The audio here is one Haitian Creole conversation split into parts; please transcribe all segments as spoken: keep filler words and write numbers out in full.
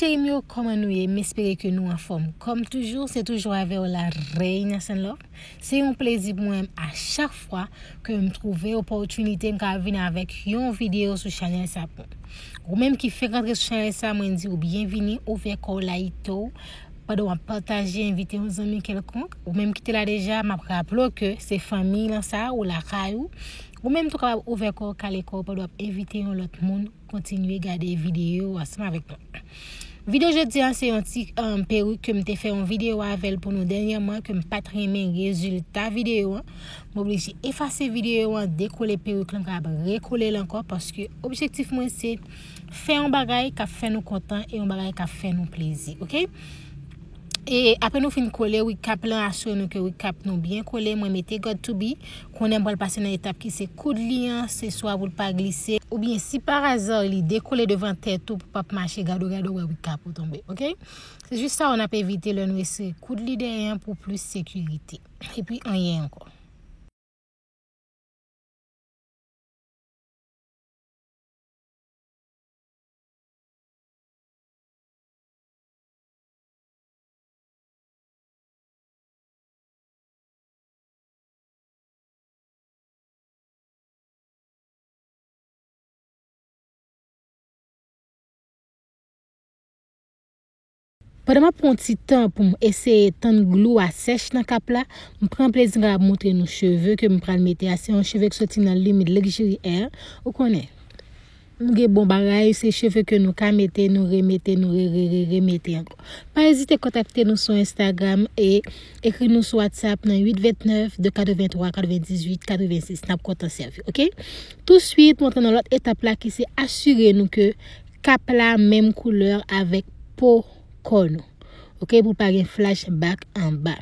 Cheri m yo, kòman nou ye? M espere ke nou anfòm. Kòm toujou, se toujou avè w la Reina Senlòk. Se yon plezi pou mwen a chak fwa ke m twouve opòtinite m ka vin avèk yon videyo sou chanèl sa pou ou. Ou menm ki fenk rantre sou chanèl sa, mwen di w byenvini, ouvè kò w, like w, pandan w ap pataje, envite yon zanmi kèlkonk. Ou menm ki te la deja, m ap raple w ke se fanmi lan sa, ou lakay ou. Ou menm tou kapab ouvè kò w, kale kò w pandan w ap envite yon lòt moun kontinye gade videyo ansanm avèk nou. Videyo jodi a se yon ti, um, perik ke m te fè yon videyo avè l pou nou dènyèman, ke m pa t renmen rezilta videyo an. M oblije efase videyo an, dekole perik lan, m kapab rekole l ankò, paske objektif mwen se fè yon bagay k ap fè nou kontan e yon bagay k ap fè nou plezi, oke? E apre nou fin kole recap lan, asire nou ke recap nou byen kole. Mwen mete God to be. Kounye a m pral pase nan etap ki se koud li an, se swa pou l pa glise, oubyen si pa aza li dekole devan tèt ou pou w p ap mache gado gado wè recap ou tonbe, oke? Se jis sa w n ap evite lè nou eseye koud li dèyè an pou plis sekirite. Epi anyen ankò. Pandan m ap pran yon ti tan pou m eseye tann glou a sèch nan kap la, m pran plezi m kapab montre nou cheve ke m pral mete a. Se yon cheve ki soti nan Lumid Luxury Hair. Ou konnen, nou gen bon bagay, se cheve ke nou ka mete, nou remete, nou re, re, re, remete ankò. Pa ezite kontakte nou sou Instagram e ekri nou sou WhatsApp nan uit vennèf, de katrevenntwa, katrevendizuit, katrevensis. N ap kontan sèvi, oke? Touswit, montre nou lòt etap la ki se asire nou ke kap la menm koulè avèk po kò nou. Oke, pou pa gen flashback anba.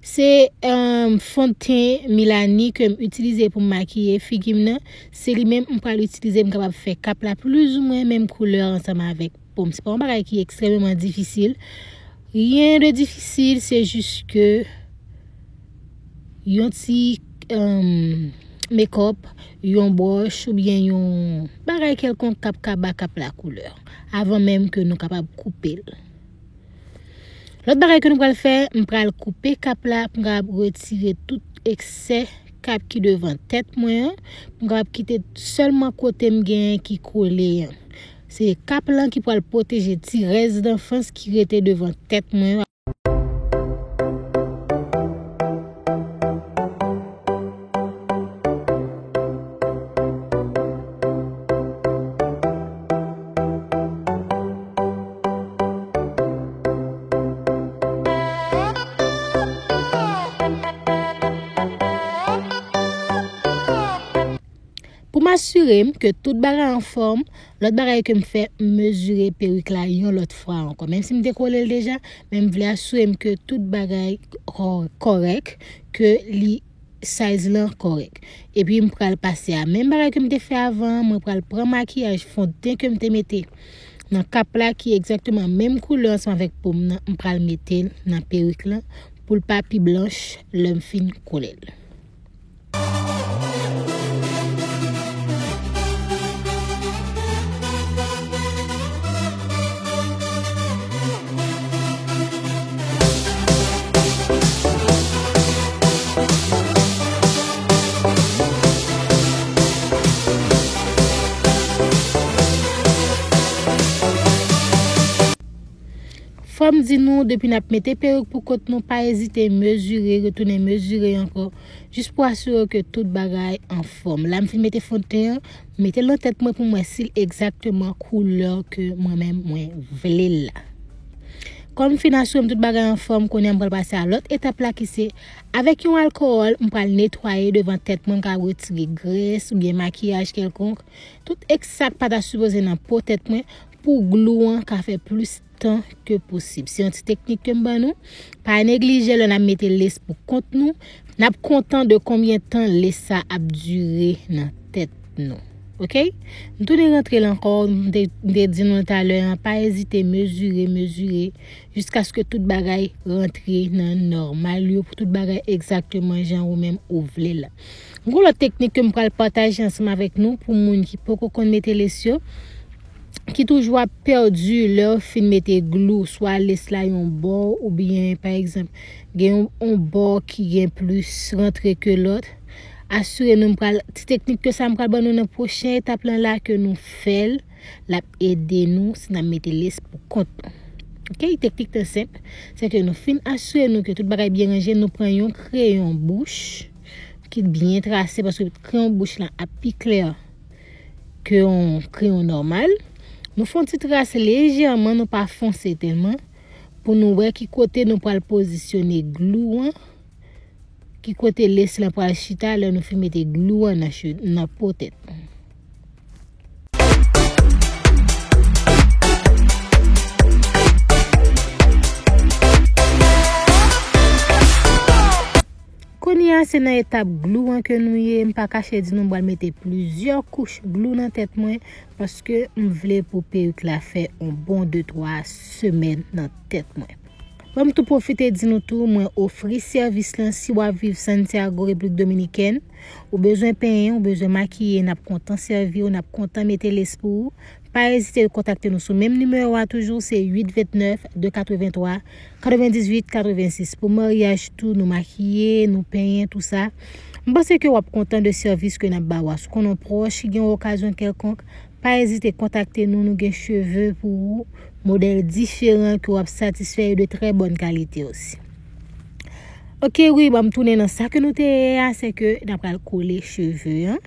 Se, um, fondten Milani ke m itilize pou m makiye figi m nan. Se li menm m pral itilize, m kapab fè kap la plizoumwen menm koulè ansanm avèk po m. Se pa yon bagay ki ekstrèmeman difisil. Rien de difisil, se jis ke yon ti, um, makeup, yon bwòch oubyen yon bagay kèlkonk k ap ka ba kap la koulè avan menm ke nou kapab koupe l. Lòt bagay ke nou pral fè, m pral koupe kap la pou m kapab retire tout eksè kap ki devan tèt mwen an, pou m kapab kite sèlman kote m genyen ki kole an. Se kap lan ki pral pwoteje ti rès danfans ki rete devan tèt mwen yo. Pou m asire m ke tout bagay anfòm, lòt bagay ke m fè, m mezire perik la yon lòt fwa ankò. Menm si m te kole l deja, men m vle asire m ke tout bagay kò-, kòrèk, ke li size lan kòrèk. Epi m pral pase a menm bagay ke m te fè avan an, mwen pral pran makiyaj fondten ke m te mete nan kap la ki egzakteman menm koulè ansanm avèk po m nan, m pral mete l nan perik lan pou l pa pi blanch lè m fin kole l. Fò m di nou, depi n ap mete perik pou kont nou, pa ezite mezire, retounen mezire ankò, jis pou asire ke tout bagay anfòm. La, m fin mete fondten an, m mete l nan tèt mwen pou m wè si l egzakteman koulè ke mwen menm mwen vle l la. Kòm m fin asire m tout bagay anfòm, kounye a m pral pase a lòt etap la ki se, avèk yon alkòl, m pral netwaye devan tèt mwen, m ka retire grès oubyen makiyaj kèlkonk, tout eksè k pa ta sipoze nan po tèt mwen, pou glou an ka fè plis tan ke posib. Se yon ti teknik ke m ban nou. Pa neglije lè n ap mete lès pou kont nou, n ap kontan de konbyen tan lès sa ap dire nan tèt nou. Oke? M tounen rantre l ankò, m te, m te di nou l talè an, pa ezite mezire, mezire, jiskaske tout bagay rantre nan nòmal yo, pou tout bagay egzakteman jan ou menm ou vle l la. Yon lòt teknik ke m pral pataje ansanm avèk nou pou moun ki poko konn mete lès yo. ki toujou ap pèdi lè w fin mete glou, swa lès la yon bò, oubyen, pa egzanp, gen yon, yon bò ki gen plis rantre ke lòt, asire nou, m pral, ti teknik ke sa m pral ban nou nan pwochen etap lan la, ke nou fè l, l ap ede nou si n ap mete lès pou kont nou. Oke, teknik lan senp, se ke nou fin asire nou ke tout bagay byen ranje, nou pran yon kreyon bouch ki byen trase, paske kreyon bouch lan ap pi klè ke yon kreyon nòmal. Nou fè yon ti tras lejèman, nou pa fonse tèlman, pou nou wè ki kote nou pral pozisyone glou an, ki kote lès lan pral chita lè nou fin mete glou an nan che-, nan po tèt nou. Kounye a, se nan etap glou an ke nou ye. M pa kache di nou, m pral mete plizyè kouch glou nan tèt mwen, paske m vle pou perik la fè yon bon de twa semèn nan tèt mwen. Ban m tou pwofite di nou tou, mwen ofri sèvis lan si w ap viv Santiago, Repiblik Dominikèn, ou bezwen penyen, ou bezwen makiye, n ap kontan sèvi w, n ap kontan mete lès pou ou. Pa ezite kontakte nou sou menm nimewo a toujou, se uit vennèf, de katrevenntwa, katrevendizuit, katrevensis. Pou maryaj tou, nou makiye, nou penyen, tou sa. M panse ke w ap kontan de sèvis ke n ap ba w a. Si w konnen yon pwòch ki gen yon okazyon kèlkonk, pa ezite kontakte nou, nou gen cheve pou ou, modèl diferan ke w ap satisfè e de trè bòn kalite osi. Oke, wi, ban m tounen nan sa ke nou te ye a, se ke n ap pral kole cheve an.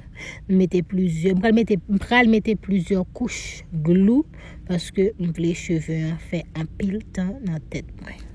M mete plizyè, m pral mete, m pral mete plizyè kouch glou, paske m vle cheve an fè anpil tan nan tèt mwen.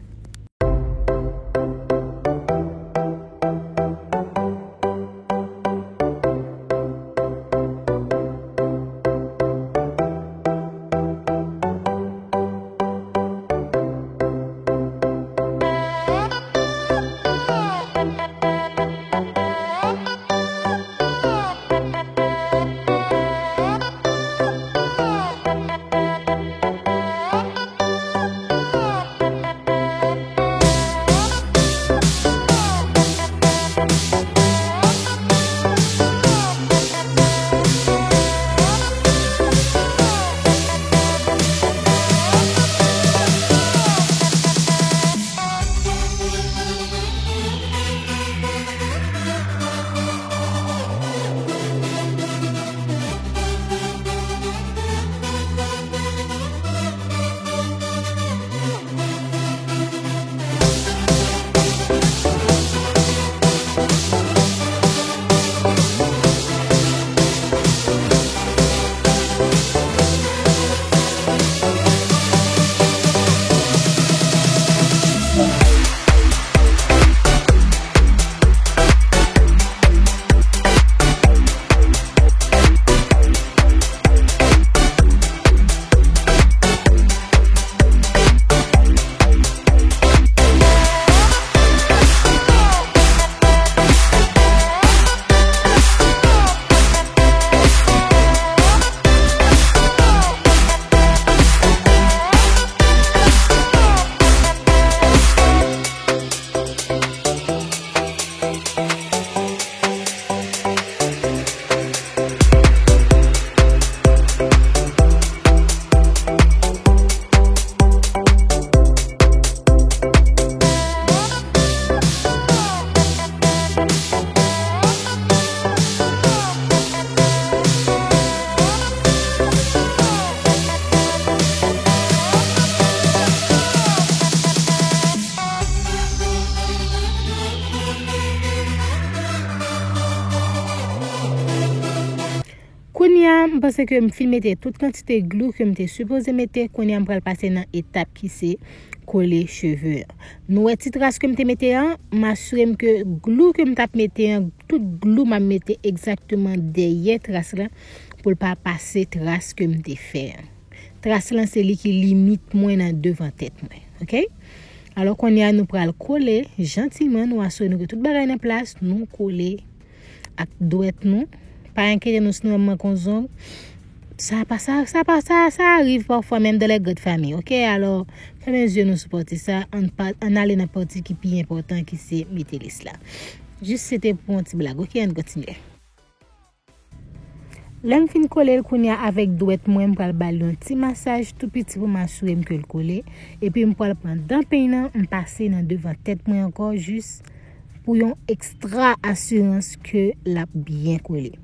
Kounye a, m panse ke m fin mete tout kantite glou ke m te sipoze mete. Kounye a, m pral pase nan etap ki se kole cheve an. Nou wè ti tras ke m te mete an, m asire m ke glou ke m t ap mete an, tout glou m ap mete egzakteman dèyè tras la pou l pa pase tras ke m te fè an. Tras lan se li ki limit mwen nan devan tèt mwen. Oke? Alò, kounye a, nou pral kole jantiman, nou asire nou ke tout bagay nan plas, nou kole ak dwèt nou. Pa enkyete nou si nou wè m manke yon zong. Sa pa, sa, sa pa, sa, sa arive pafwa, menm dans les grandes familles, oke? Alò, fèmen zye nou sou pati sa, ann pa, ann ale nan pati ki pi enpòtan, ki se mete lès la. Jis se te pou yon ti blag, oke? Ann kontinye. Lè m fin kole l kounye a avèk dwèt mwen, m pral ba l yon ti masaj tou piti pou m asire m ke l kole. Epi m pral pran dan peny nan, m pase nan devan tèt mwen ankò jis pou yon ekstra asirans ke l ap byen kole.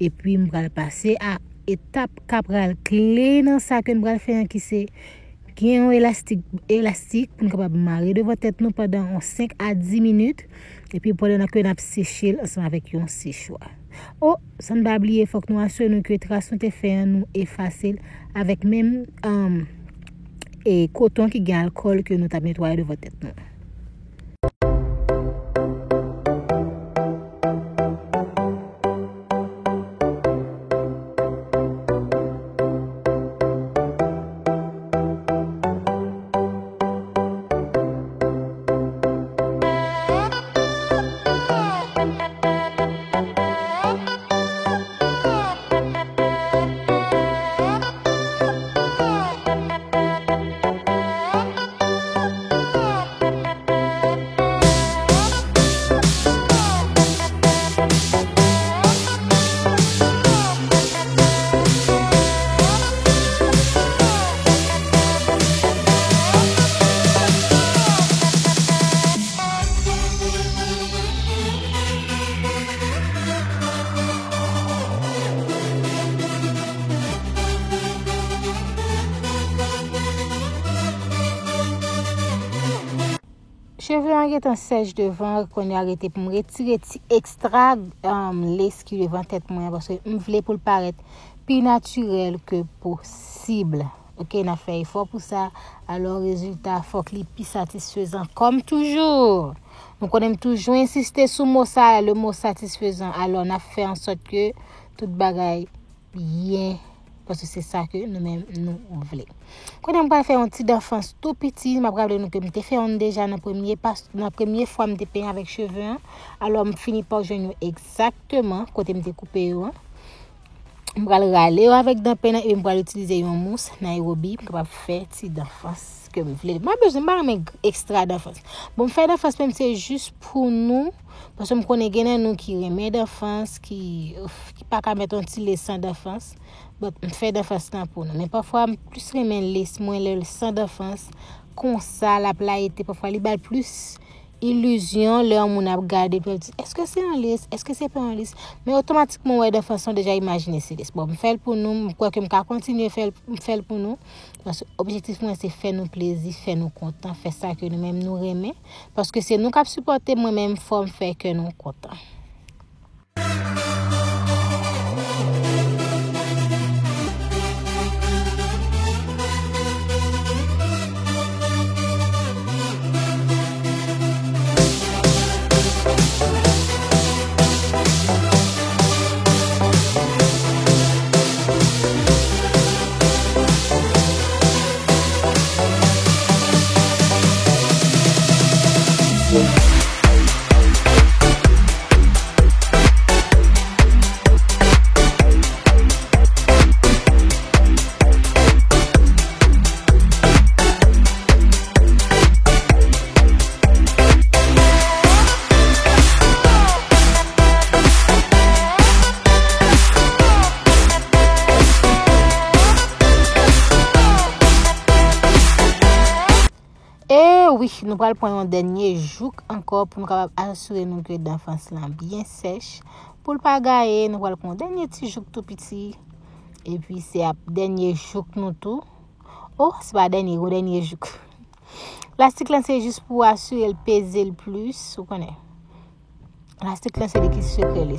Epi m pral pase a etap k ap pral kle nan sa ke m pral fè an, ki se gen yon elastik, elastik pou n kapab mare devan tèt nou pandan yon senk a dis minit. Epi pandan ke n ap seche l ansanm avèk yon sechwa. O, san n pa bliye, fòk nou asire nou ke tras nou te fè an, nou efase l avèk menm, um, e, koton ki gen alkòl ke nou t ap netwaye devan tèt nou. Cheve an gentan sèch devan, kounye a rete pou m retire ti ekstra, um, lace ki devan tèt mwen an, paske m vle pou l parèt pi natirèl ke posib. Ok, n ap fè efò pou sa. Alò, rezilta fòk li pi satisfezan, kòm toujou. Nou konnen m toujou ensiste sou mo sa a, le mo satisfezan. Alò, n ap fè an sòt ke tout bagay byen, paske se sa ke nou menm nou vle. Kounye a m pral fè yon ti danfans tou piti. M ap raple nou ke m te fè youn deja nan premye pas, nan premye fwa m te penyen avèk cheve an. Alò, m fini pa jwenn yo egzakteman kote m te koupe yo an. M pral rale yo avèk dan peny nan epi m pral itilize yon mous Nairobi pou m kapab fè ti danfans ke m vle. M pa bezwen, m pa renmen ekstra danfans. Bon, m fè danfans menm se jis pou nou, paske m konnen gen nan nou ki renmen danfans, ki, ki pa ka met yon ti lace san danfans. But m fè danfans lan pou nou. Men pafwa m plis renmen lace mwen lè l san danfans. Konsa l ap layite, pafwa li ba l plis ilizyon lè yon moun ap gade pou l di, èske se yon lace? Èske se pa yon lace? Men otomatikman w wè danfans lan deja imajine se lace. Bon, m fè l pou nou, m kwè ke m ka kontinye fè l, m fè l pou nou. Paske objektif mwen se fè nou plezi, fè nou kontan, fè sa ke nou menm nou renmen. Paske se nou k ap sipòte mwen menm, fò m fè kè nou kontan. E wi, nou pral pran yon dènye jouk ankò pou nou kapab asire nou ke danfans lan byen sèch. Pou l pa gaye, nou pral pran yon dènye ti jouk tou piti. Epi se ap dènye jouk nou tou. O, se pa dènye, yon dènye jouk. Lastik lan se jis pou asire l peze l plis, ou konnen. Lastik lan se li ki sekre li.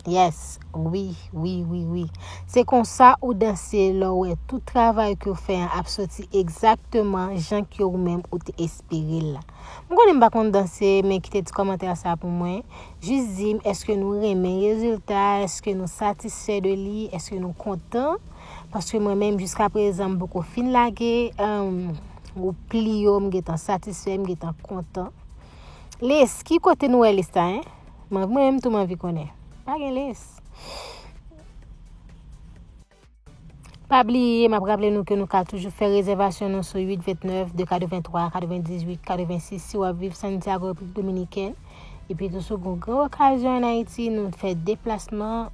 Yes, wi, wi, wi, wi. Se konsa ou danse lè w wè tout travay ke w fè an ap soti egzakteman jan ke ou menm ou te espere l la. M konnen m pa konn danse, men kite ti kòmantè sa pou mwen. Jis di m, èske nou renmen rezilta? Èske nou satisfè de li? Èske nou kontan? Paske mwen menm, jiska prezan, m poko fin lage, um, ou pli yo, m gentan satisfè, m gentan kontan. Lès, ki kote nou wè lès la, en? Mwen, mwen menm tou, m anvi konnen. Pa gen lès. Pa bliye, m ap raple nou ke nou ka toujou fè rezèvasyon nou sou uit vennèf, de katrevenntwa, katrevendizuit, katrevensis, si w ap viv Santiago, Repiblik Dominikèn. Epi tou, si w gen yon gran okazyon ann Ayiti, nou fè deplasman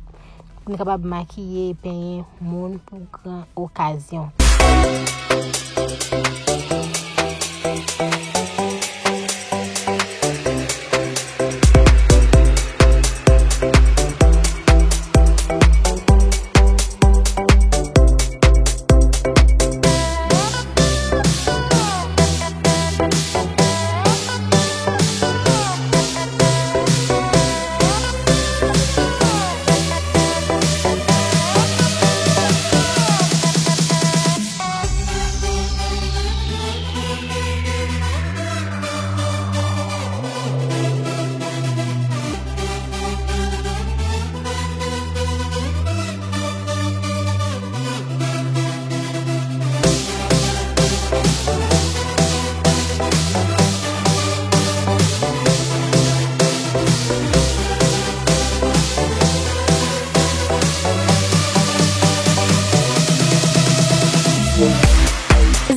pou nou kapab makiye, penyen moun pou gran okazyon.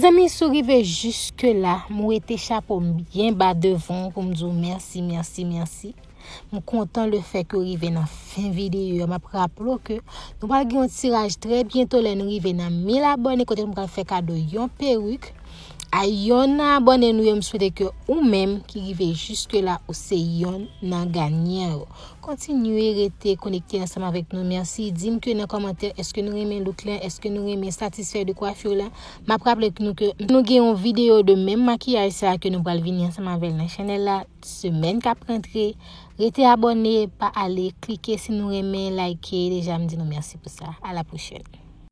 Mezanmi, si w rive jiske la, m wete chapo m byen ba devan w pou m di w mèsi, mèsi, mèsi. M kontan le fè ke w rive nan fen videyo a. M ap raple w ke nou pral gen yon tiraj trè byento lè nou rive nan mil abòne, kote nou pral fè kado yon perik a yonn nan abòne nou yo. M swete ke ou menm ki rive jiske la, ou se yonn nan ganyan yo. Kontinye rete konekte ansanm avèk nou. Mèsi. Di m ke nan kòmantè, èske nou renmen look la? Èske nou renmen, satisfè de kwafi la? M ap raple nou ke nou gen yon videyo de menm makiyaj sa ke nou pral vini ansanm avè l nan chanèl la semèn k ap rantre. Rete abòne, pa ale, klike si nou renmen, like, deja m di nou mèsi pou sa. A la pwochèn.